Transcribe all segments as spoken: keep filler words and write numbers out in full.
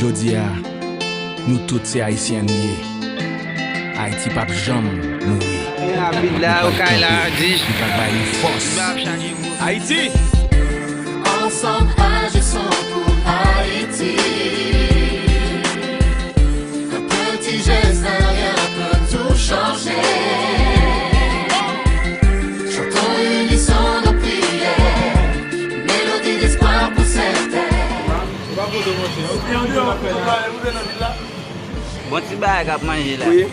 Jodi a, nou tout se Ayisyen nou ye. Ayiti p ap janm mouri. Li rapid la, okay la, di. Li p ap bay nou fòs. Ayiti! Ensemble, agissons pour Haïti. Un petit geste, un rien peut tout changer. Chantons, unissons nos prières. Mélodie d'espoir pour cette terre. Bon ti bagay k ap manje la. Wi.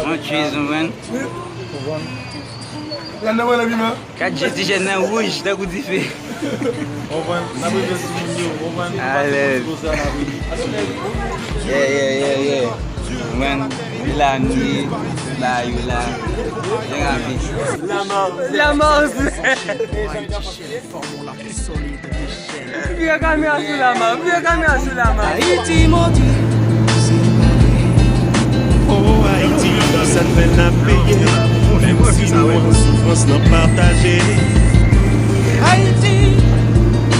Yon cheese, ou konprann? Ou konprann. Gad je ti jèn nan wouj tankou dife. Ou konprann? N ap rive sou moun yo. Ou konprann? Alèz. Yeah, yeah, yeah, yeah. Ou konprann? Vilani, ba yo la. Byen rapid. Lanmò. Vire kamera sou Lama, vire kamera sou Lama. Ayiti modi. Oh Ayiti, sa n fè n ap peye. Menm si nou an soufrans, n ap pataje. Ayiti,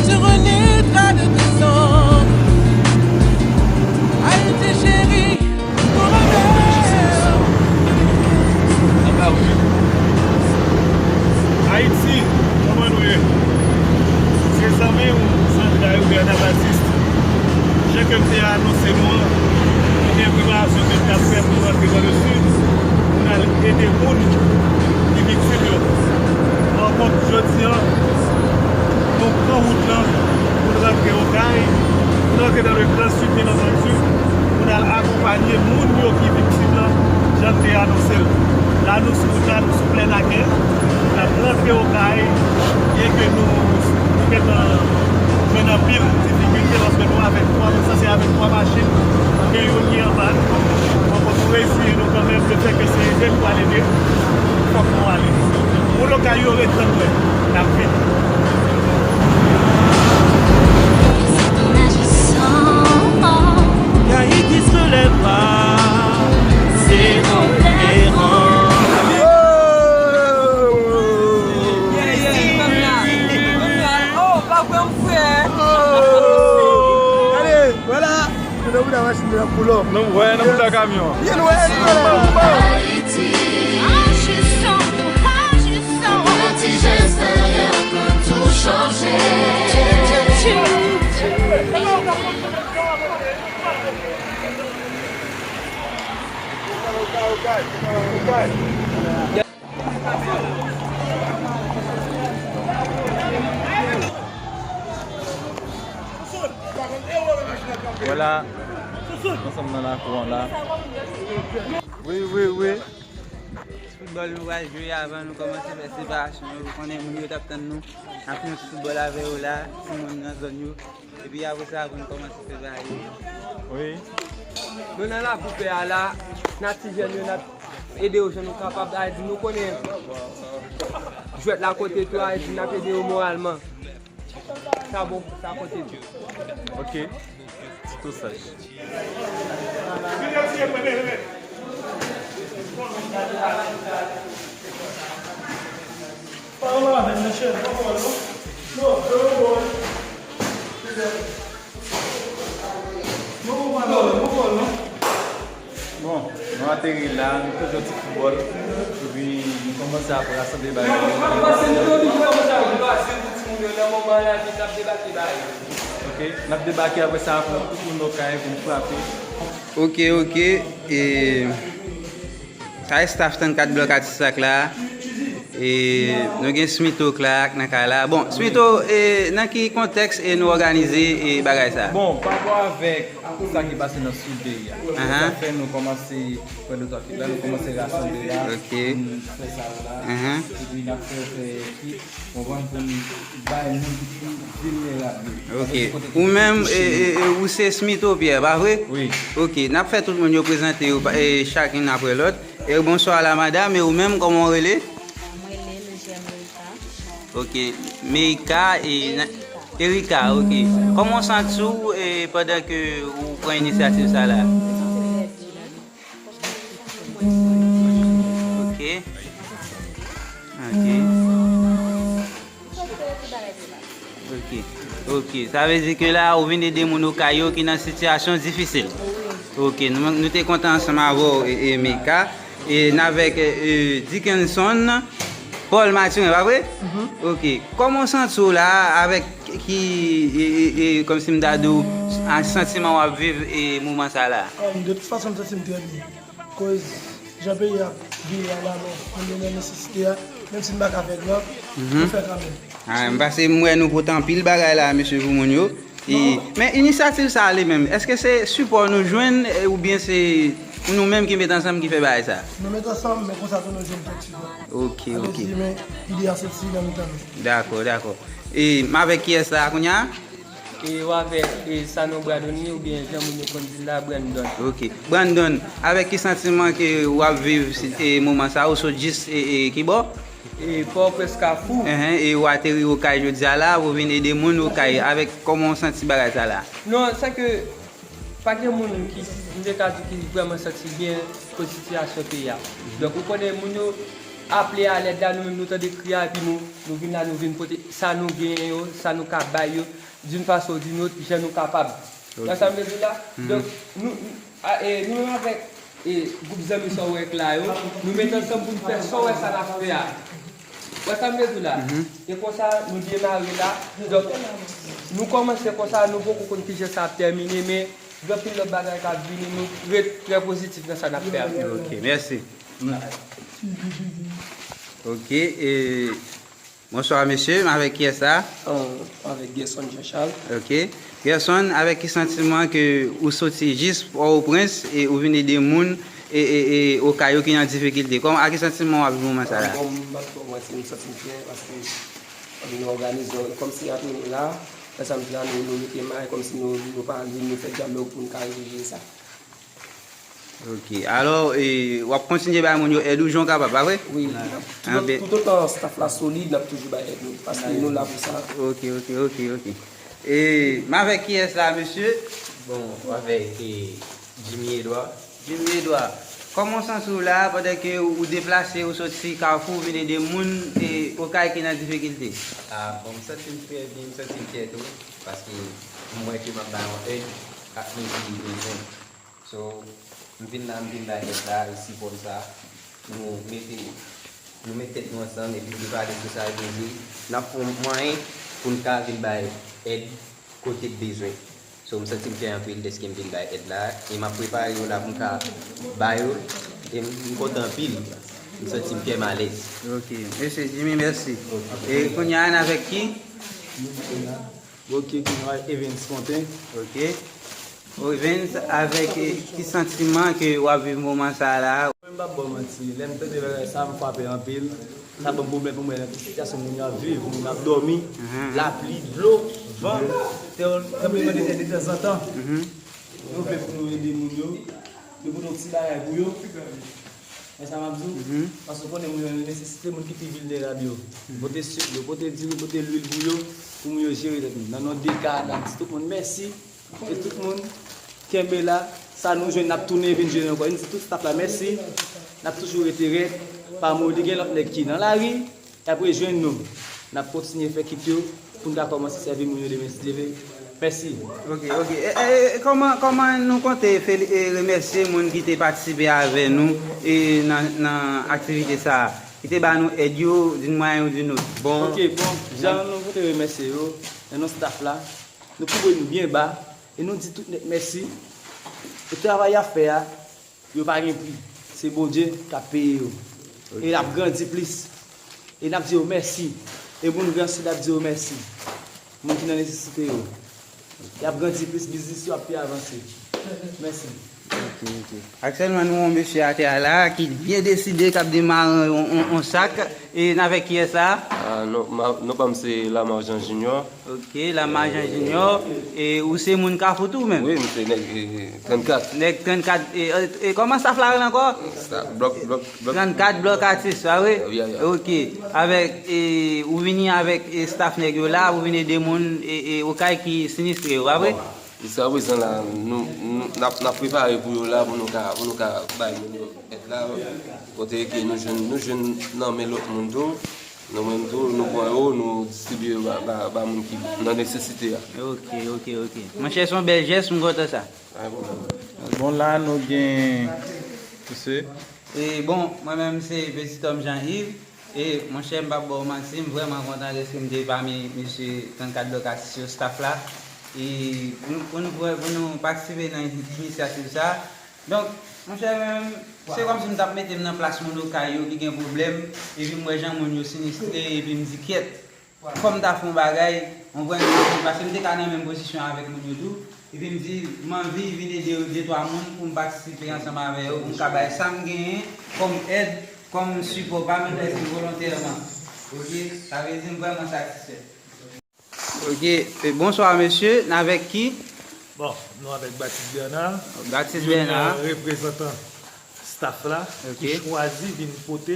tu renaîtras de tes cendres. Ayiti chérie. Ayiti, kòman nou ye? Se zanmi w, Sandra Hubert Baptiste. Jan ke m te anonse nou an, nou gen preparasyon ke n t ap fè pou n rantre nan le sud, pou n al ede moun ki viktim yo. Rankont jodi an, nou pran wout lan pou n rantre Okay, pou n rantre nan le Grand Sud, byen antandi, pou n al akonpanye moun yo ki viktim lan, jan n te anonse l. La, nou sou wout la, nou sou Plèn Aken, n ap rantre Okay, byen ke nou, nou gentan jwenn anpil difikilte, paske nou avèk twa, nou sanse avèk twa machin, gen youn ki anpàn. Donk, nou reziye nou kanmenm, le fè ke se ede n pou al ede, fòk nou ale. Moun Okay yo ret tann mwen, n ap vini. Haïti se lève, se konkeran. Oh, pa vre, m frè. Gade, vwala. Yo nan bouda machin nan pou lò. Nan, wè, nan bouda kamyon. Byen wè, li wè la. Ayiti. Agissons, agissons. Un petit geste, rien peut tout changer. Vwala, ansanm nan lakou an la. Wi, wi, wi. Ti foutbòl nou pral jwe avan nou kòmanse fè separasyon yo. Ou konnen moun yo t ap tann nou. N ap fè yon ti foutbòl avè yo la, timoun nan zòn yo. Epi apre sa, pou nou kòmanse fè bagay yo. Wi. Nou nan lakou pè a la, n ap ti jèn yo, n ap ede yo jan nou kapab. Sa vle di, nou konnen jwèt la kote tou, sa vle di, n ap ede yo moralman. Sa bon, sa kote tou. Ok. Ti tosaj. Bon, nou ateri la, nou fè jwèt ti foutbòl, epi nou kòmanse ap rasanble bagay yo. Ok, n ap debake apre sa pou tout moun Okay pou n frape. Ok, ok, e, sa e staff trannkat Blòk Atis ak la. E, nou gen Smito k la, k nan kay la. Bon, Smito, e, nan ki kontèks, e, nou òganize, e, bagay sa? Bon, pa rapò avèk sa ki pase nan sid peyi a. Ahan. Sa fè nou kòmanse pran de twa kit la, nou kòmanse rasanble la. Ok. Pou n fè sa la. Ahan. Epi n ap fè, fè kit, konprann, pou n bay moun ki pi vilnerab yo. Ok. Paske kote ki pi touche yo. Ou menm, e, e, e, ou se Smito Pierre, pa vre? Wi. Ok. N ap fè tout moun yo prezante yo, pa, e, chak youn apre lòt. E, bonswa la madam, e ou menm, kòman w rele? Mwen rele Lejè Merika. Ok, Meika e na-, Erika, ok. Kòman w santi w, e, pandan ke ou pran inisyativ sa la? Ok. Ok. Ok. Ok, sa vle di ke la, ou vin ede moun Okay yo ki nan sitiyasyon difisil. Ok, nou, nou te kontan ansanm avè w, e, e Mika, e n avèk, e, e, Dickenson Paul Mathurin, pa vre? Ok, kòman w santi w la, avèk ki, e, e, e, kòmsi m ta di w, a, santiman w ap viv, e, moman sa la? Ah, de tout fason, m santi m trè byen. Koz jan peyi a ap vire a la, bon, moun yo nan nesesite a, menm si n pa ka fè gran, nou fè kanmenm. Ah, m pase m wè nou pote anpil bagay la, mesye, pou moun yo. E, men inisyativ sa a li menm, èske se sipò nou jwenn, e, oubyen se nou menm ki met ansanm ki fè bagay sa? Nou met ansanm, men konsa tou nou jwenn kèk sipò. Ok, ok. Sa vle di, men ide a soti nan mitan nou. Dakò, dakò. E m avèk kiyès la kounye a? E w avèk, e, Sanon Bradoni, oubyen jan moun yo konn di l la, Brandon. Ok. Brandon, avèk ki santiman ke w ap viv si, e, moman sa a, ou sot jis, e, e, ki bò? E, Pòtoprens Kafou. Enhen, e w ateri Okay jodi a la, ou vin ede moun Okay. Avèk kòman w santi bagay sa la? Non, se ke pa gen moun ki, m te ka di, ki vrèman santi byen koz sitiyasyon peyi a. Donk, ou konnen, moun yo aple a lèd la, nou menm nou tande kri a, epi nou, nou vin la, nou vin pote sa nou genyen yo, sa nou ka bay yo, d'une façon ou d'une autre, jan nou kapab. Ou wè sa m vle di w la? Donk, nou, a, e, nou menm avèk, e, gwoup zanmi sa w wè k la yo, nou met ansanm pou n fè sa w wè sa n ap fè a. Ou wè sa m vle di w la? E konsa, nou demare la. Donk, nou kòmanse konsa, nou poko konn kijan sa ap tèmine, men gen anpil lòt bagay k ap vini, nou ret trè pozitif nan sa n ap fè a. Ok, mèsi. Ok, e, bonswa, mesye. M avèk kiyès la? An, avèk Gerson Jean Charles. Ok. Gerson, avèk ki santiman ke ou soti jis Pòtoprens e ou vin ede moun e, e, e, Okay yo ki nan difikilte? Kòman, a ki santiman w ap viv moman sa la? Bon, m pa twò mwen, se m santi m fyè paske nou òganize, kòmsi antre nou la, nan samdi la, nou, nou mete may, kòmsi nou, nou pa vin, nou fè dyalòg pou n ka regle sa. Ok. Alò, e, w ap kontinye bay moun yo èd ou jan w kapab, pa vre? Wi. Toutotan staff la solid, n ap toujou bay èd nou. Paske nou la pou sa. Ok, ok, ok, ok. E m avèk kiyès la, mesye? Bon, avèk, e, Jimmy Edouard. Jimmy Edouard, kòman w santi w la pandan ke ou deplase, ou soti Kafou, vin ede moun e Okay ki nan difikilte? Ah, bon, m santi m trè byen, m santi m fyè tou, paske m wè ke m ap bay yon èd ak moun ki bezwen. So, m vin la, m vin bay èd la, e sipò m sa. Nou mete, nou met tèt nou ansanm epi nou pale sou sa yo bezwen. N ap fè yon mwayen pou n ka vin bay èd kote k bezwen. So, m santi m fyè anpil dèske m vin bay èd la. E m ap prepare yo la pou m ka ba yo. E m, m kontan anpil. M santi m fyè, m alèz. Ok. Mesye Jimmy, mèsi. Ok. E kounye a, n avèk ki? Ok, kounye a, Evans Fontaine. Ok. Evans, avèk, e, ki santiman ke w ap viv moman sa a la? Mwen, m p ap ba w manti, lè m tande bagay sa, m frape anpil. Sa ban m pwoblèm pou mwen nan tout sitiyasyon moun yo ap viv, moun ap dòmi, lapli, dlo, van, tè, tranblemanntè detanzantan. Nou vle pou nou ede moun yo, nou pote yon ti bagay pou yo. Wè sa m ap di w? Paske w konnen moun yo nan nesesite, moun ki pi vilnerab yo. Pote sik yo, pote diri, pote lwil pou yo, pou moun yo jere tèt yo. Nan non de ka, n ap di tout moun mèsi. E tout moun, kenbe la. Sa nou jwenn, n ap tounen vin jwenn ankò. E n di tout staff la mèsi. N ap toujou rete rèd, pa moli. Gen lòt nèg ki nan lari, y ap rejwenn nou. N ap kontinye fè kit yo pou n ka kòmanse sèvi moun yo demen, si Dye vle. Mèsi. Ok, ok. E, e, e, kòman, kòman nou konte feli-, e, remèsye moun ki te patisipe avè nou, e, nan, nan aktivite sa a, ki te ba nou èd yo d'une mwayen ou d'une autre? Bon. Ok, bon, jan nou konte remèsye yo, nan non staff la, nou kouvri nou byen ba, e nou di tout nèt mèsi. E travay y ap fè a, yo pa gen pri. Se Bondye k ap peye yo. E l ap grandi plis. E n ap di yo mèsi. E moun Gran Sid ap di yo mèsi. Moun ki nan nesesite yo. Y ap grandi plis, biznis yo ap pi avanse. Mèsi. Ok, ok. Aktyèlman, nou yon mesye atè a la ki byen deside, k ap demare yon, yon, yon sak. E n avèk kiyès la? Ah, non, ma-, non pa m se Lamarjan Junior. Ok, Lamarjan Junior. E ou se moun Kafou tou menm? Wi, m se nèg, e, trannkat. Nèg trannkat. E, e, e kòman staff la rele ankò? Staff, blòk, blòk, blòk. Trannkat, blòk atis, pa vre? Ya, ya. Ok. Avèk, e, ou vini avèk, e, staff nèg yo la, ou vin ede moun, e, e, Okay ki sinistre yo, pa vre? Bon, jiskaprezan la, nou, nou, n ap, n ap prepare pou yo la, pou nou ka, pou nou ka bay moun yo èd la. Kote ke nou jwenn, nou jwenn nan men lòt moun tou. Nou menm tou, nou pran yo, nou distribye yo ba, ba, ba moun ki nan nesesite a. Ok, ok, ok. Monchè, se yon bèl jès, m kontan sa. Pa gen pwoblèm. Bon, la, nou gen, misye. E bon, mwen menm, se Petit Homme Jean Yves. E, monchè, m p ap ba w manti, m vrèman kontan dèske m te pami mesye trannkat Blòk Atis yo, staff la. E pou nou, pou nou, pou nou patisipe nan inisyativ sa. Donk, monchè, mwen menm, se kòmsi m t ap mete m nan plas moun Okay yo ki gen pwoblèm, epi m wè jan moun yo sinistre, epi m di, kyèt, fò m ta fè yon bagay, yon grenn bagay, paske m te ka nan menm pozisyon avèk moun yo tou, epi m di, m anvi vin ede de twa moun pou m patisipe ansanm avè yo, pou m ka bay sa m genyen kòm èd, kòm sipò pa m, men se volontèman. Ok, sa vle di m vrèman satisfè. Ok, e, bonswa mesye, n avèk ki? Bon, nou avèk Batis Bernard. Batis Bernard. Youn nan reprezantan staff la, ok, ki chwazi vin pote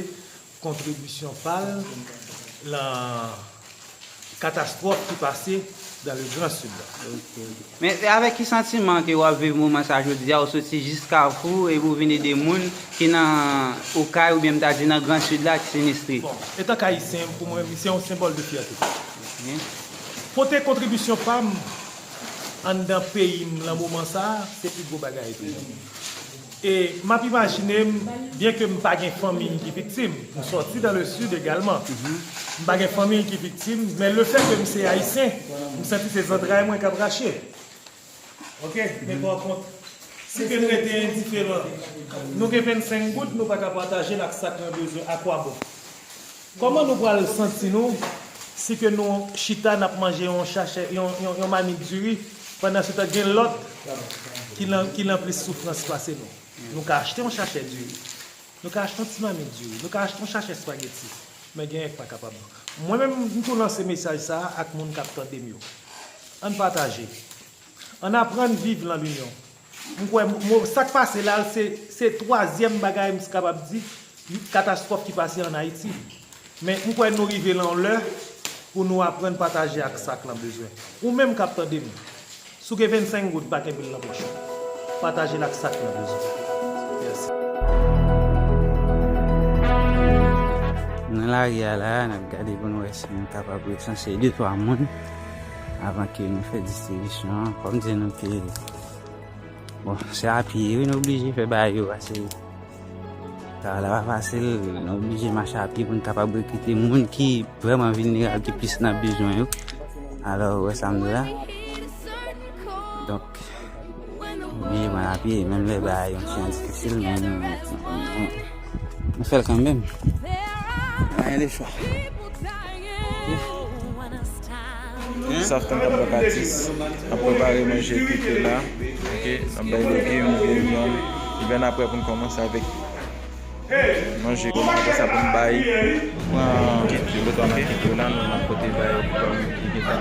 kontribisyon pa l nan katastwòf ki pase dans le Grand Sud la. Ok, ok. Men se avèk ki santiman ke w ap viv moman sa jodi a, ou soti jis Kafou epi w vin ede moun ki nan Okay oubyen m ta di nan Gran Sid la ki sinistre? Bon, etanke Ayisyen, pou mwen, se yon senbòl de fyète. Ok. Pote kontribisyon pa m anndan peyi m nan moman sa a, se pi gwo bagay pou mwen. E m ap imajine m, byenke m pa gen fanmi m ki viktim, m sòti dans le Sud egalman. M pa gen fanmi m ki viktim, men lefètke m se Ayisyen, m santi se zantray mwen k ap rache. Ok, men pa kont, si ke n rete endiferan, nou gen vennsenk goud, nou pa ka pataje l ak sa k nan bezwen, akwabon? Kòman nou pral santi nou si ke nou chita, n ap manje yon chachè, yon, yon, yon mamit diri, pandan se tan gen lòt ki nan, ki nan plis soufrans pase nou? Nou ka achte yon chachè diri, nou ka achte yon ti mamit diri, nou ka achte yon chachè espageti, men gen yon k pa kapab. Mwen menm, m tou lanse mesaj sa a ak moun k ap tande m yo. Ann pataje. Ann aprann viv lan linyon. M kwè, mo, sa k pase la, se, se twazyèm bagay m kapab di, katastwòf ki pase ann Ayiti. Men m kwè nou rive lan yon lè pou nou aprann pataje ak sa k lan bezwen. Ou menm k ap tande m, si w gen vennsenk goud, pa kenbe l lan pòch ou. Pataje l ak sa k lan bezwen. Mèsi. Nan lari a la, n ap gade pou n wè si nou kapab resanse de twa moun avan ke nou fè distribisyon an. Fò m di nou ke, bon, se a pye wi, nou oblije fè bagay yo, paske travay la pa fasil, nou oblije mache a pye pou n kapab rekrite moun ki vrèman vilnerab, ki plis nan bezwen yo. Alò, ou wè sa m di la? Donk, oblije pran apye, menm lè bagay yo yon ti jan difisil, men nou, nou, nou, nou fè l kanmenm. Pa gen lechwa. Staff Tann Kap Blòk Atis ap prepare manje kit yo la. Ok, n ap bay legim, vyann. Epi ann apre pou n kòmanse avèk manje yo la, apre sa pou n bay kit yo, de twa nan kit yo la, nou, n ap pote bay yo pou moun ki gentan.